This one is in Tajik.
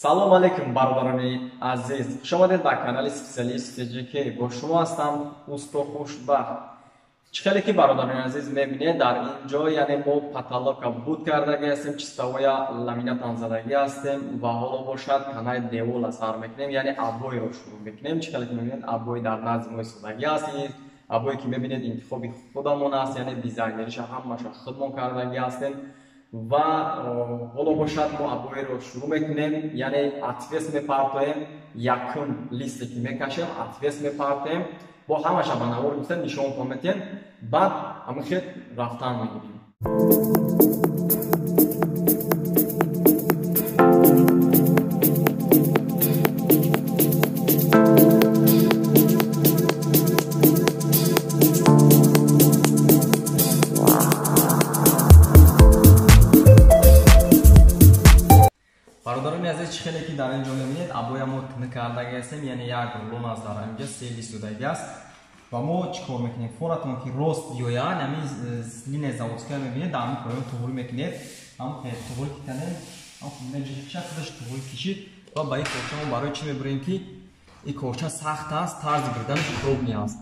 Салом алейкум, бародарони азиз. Хуш омадед ба канали Специалист TJK. Бо шумо ҳастам усто Хушбахт. Чӣ хеле ки бародарони азиз мебинед, дар ин ҷо яъне мо потолока буд кардагӣ ҳастем, чистовая ламинатан задагӣ ҳастем ва ҳоло бошад танаи девола сар мекунем, яъне обойро шурӯъ мекунем. Чӣ хеле ки мебинед, обой дар назди мо истодагӣ аст. Ин обое ки мебинед интихоби худамон аст, яъне дизайнериша ҳамаша худмон кардагӣ ҳастем. Ва ҳоло бошад мо обоиро шурӯъ мекунем, яъне отвес мепартоем, якум листе ки мекашем, отвес мепартоем, бо ҳамаша ба навор гуфта нишонтон метиҳем, баъд ҳамин хел рафтан мегирем. Бародарони азиз, чӣ хеле ки дар ин ҷо мебинед, обоя мо тинӣ кардагӣ ҳастем, яъне як рулон аст дар инҷа, се лист додагӣ аст. Ва мо чӣ кор мекунем? Форатон ки рост биёяд, ҳамин линия заводская мебинед, дар ҳамин поён туғрӣ мекунед, ҳам туғрӣ ки кардем, ҳам худаш туғрӣ кишид. Ва ба ин корча мо барои чӣ мебурем ки ин корча сахт аст, тарзи бирданаш удобный аст.